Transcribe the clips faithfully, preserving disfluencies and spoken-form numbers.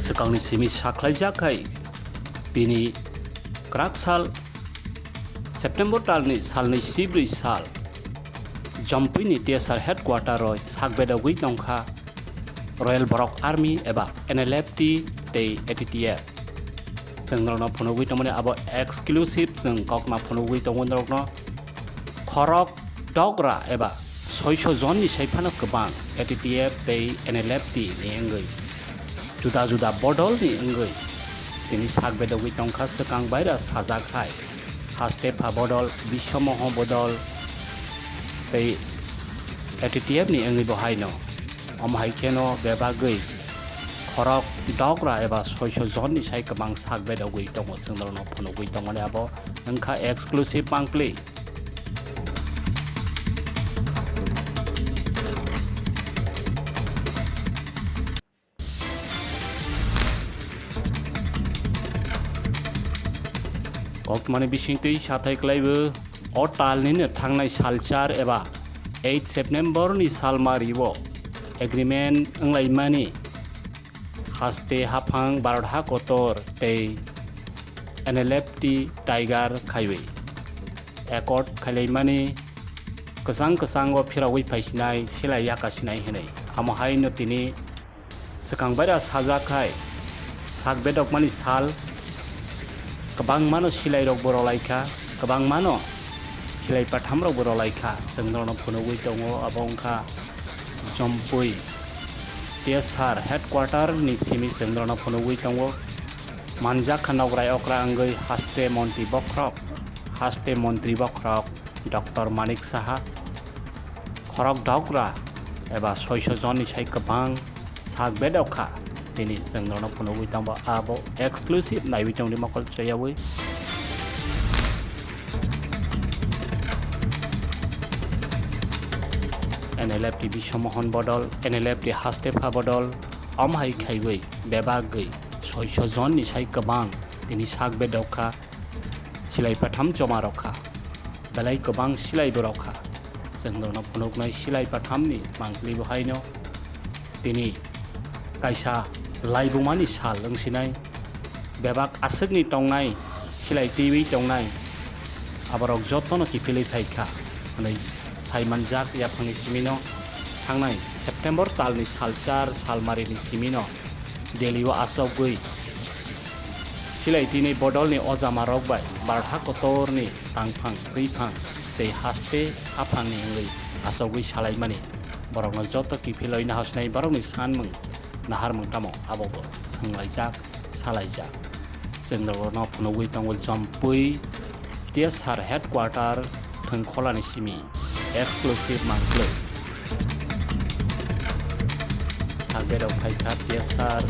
Swkangni simi sakhlaijak hai tini kwrak sal September talni salnwi sibrwi sal Jompui ni T S R headquarter o sak bedogwi tongkha Royal Borok Army eba N L F T tei A T T F. Chwng norokno phunugwi tongmani abo exclusive chwng kokma phunugwi tongo norokno. Khorok dogra eba soiso jonni sai phano kwbang A T T F tei N L F T ni wngwi juda juda bodol ni wngwi tini sak bedogwi tongkha swkang baira sajak hai. Haste pha bodol, Biswamoho bodol tei A T T F ni wngwi bo haino. Omo hai kheno bebagwi khorok dogra eba soiso jonni sai kwbang sak bedogwi tongo, chwng norokno phunugwi tongmani abo wngkha exclusive mangpli. Koktwmani bisingtwi sathai kwlaibo o talnino thangnai salchar eba eight September ni salmario agreement wnglaimani haste haphang Bharat ha kotor tei N L F T Tiger khaiwi accord khailaimani kwchang kwchango phirogwi phaisinai silai yakasinai hinwi. Amo haino tini swkang baira sajak khai sak bedokmani sal kwbangmano silairokbo rolaikha, kwbangmano silai pathamrokbo rolaikha. Chwng norokno phunugwi tongo, abo wngkha Jompui T S R headquarter ni simi chwng norokno phunugwi tongo. Manjak kha nograi okra wngwi haste montri bokhorok, haste montri bokhorok Doctor Manik Saha. Khorok dogra eba soiso jonni sai kwbang sak bedok kha. Tini chwng norokno phunugwi tongbo abo exclusive naiwi tongdi mokol choyawi. N L F T Biswamohon bodol, N L F T Hastepha bodol, omo hai khaiwi bebagwi soiso jonni sai kwbang tini sak bedok kha, silai patham choma rok kha, belai kwbang silai bo rok kha. Chwng norokno phunuknai silai pathamni mangpili bo haino tini kaisa laibumani sal wngsinai, bebak aswkni tongnai, silai twiwi tongnai, aborok jotono kiphilwi phaikha hwnwi saimanjak. Yaphangni simino thangnai September talni salchar salmarini simino Delhi o achogwi silai twinai bodolni ojama rok bai Bharat ha kotorni tangphang, twiphang tei haste haphangni wngwi achogwi salaimani. Borokno joto kiphilwi nahasinai borokni sanmung naharmung tamo abobo swnglaijak, salaijak. Chwng norokno phunugwi tongo Jompui T S R headquarter thwngkholani simi exclusive mangpili. Sak bedok phaikha T S R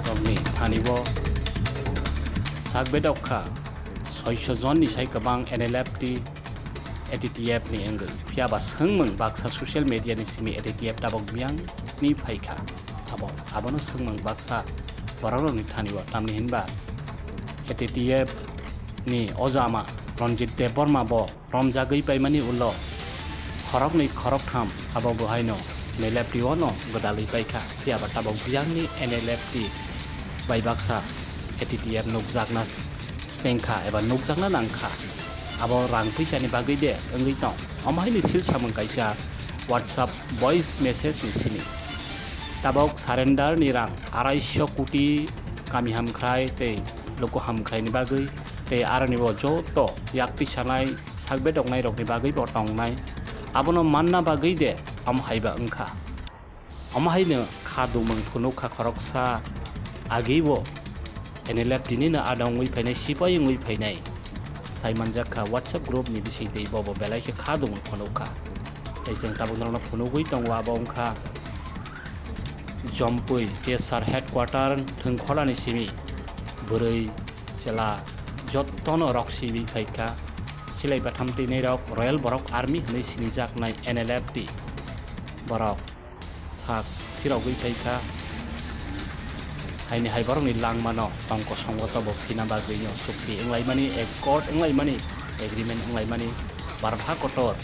rokni thani bo sak bedok kha soiso jonni sai kwbang N L F T A T T F ni wngwi. Phiya ba swngmung baksa social media ni simi A T T F tabok biyang ni phaikha. Abo, abono swngmung baksa borok rokni thani o, tamni hinba A T T F ni ojama Ranjit Debbarma bo romjagwi paimani ulo khoroknwi khoroktham abo bo haino N L F T o no gwdalwi paikha. Phiya ba tabok biyangni N L F T bai baksa A T T F nukjakna chengkha eba nukjakna nangkha. Abo rang pwisani bagwi de wngwi tong? Omo haini sil samung kaisa WhatsApp voice message ni simi. Tabok surrender ni rang arai sho koti kami hamkhrai tei luku hamkhrai ni bagwi tei aroni bo joto yak tisanai sak bedoknai rokni bagwi bo tongnai. Abono manna bagwi de omo hai ba wngkha. Omo haino kha dumung phunuk kha khoroksa agi bo N L F T ni no ada wngwi phainai, sipai wngwi phainai. Sai manjak kha WhatsApp group ni bising twi bo bo belai khe kha dumung phunuk kha. Tei chwng tabuk norokno phunugwi tongo abo wngkha Jompui T S R headquarter thwngkholani simi bwrwi chwla jottono rok siwi phaikha. Silai batham twinai rok Royal Borok Army hwnwi sinijaknai N L F T borok sak phirogwi phaikha. Haini hai borokni langmano tong kosongo tobo phina bagwino chukti wnglaimani, accord wnglaimani, agreement wnglaimani, Bharat ha kotor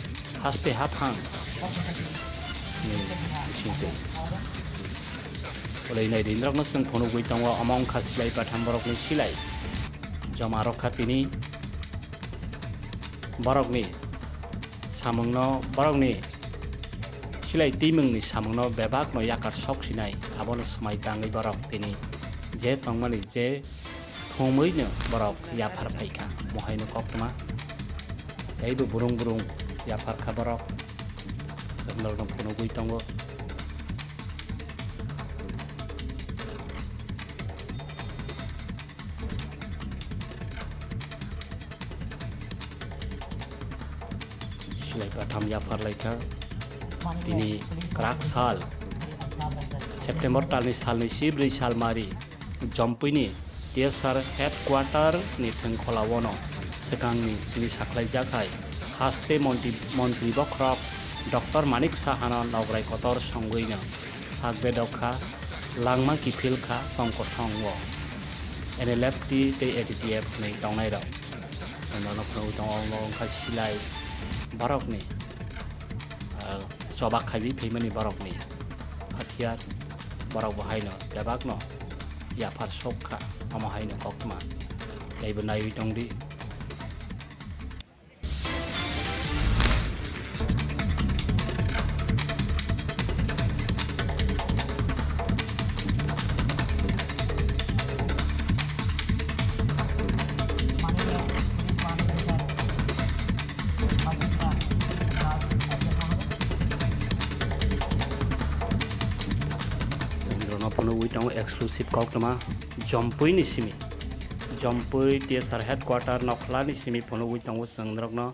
haste haphang ni bisingtwi. Kwlwi naidi norokno chwng phunugwi tongo, omo wngkha silai patham borokni silai. Joma rokha tini borokni samungno, borokni silai twimungni samungno bebakno yakar sok sinai, abono swmai tangwi borok tini je tongmani je thumwino borok yaphar phaikha, mohaino koktwma. Teibo burung burung yapharkha borok, chwng norokno phunugwi tongo. Silai patham yaphar laikha. Tini kwrak sal, September talni salni sibri salmari, Jompuini T S R headquarter ni thengkholao no swkangni simi sakhlaijak hai haste montri, montri bokhorok Doctor Manik Sahano nograi kotor songwino sak bedok kha, langma kiphil kha tong kosongo N L F T tei A T T F hwnwi tongnairok. Norokno phunugwi tongo, omo wngkha silai borokni, ah, choba khaiwi phaimani borokni hatiyar, borok bo haino bebakno yaphar sok kha, omo haino koktwma teibo naiwi tongdi. Chwng norokno phunugwi tongo exclusive koktwma Jompuini simi, Jompui T S R headquarter Nokhlani simi phunugwi tongo chwng norokno.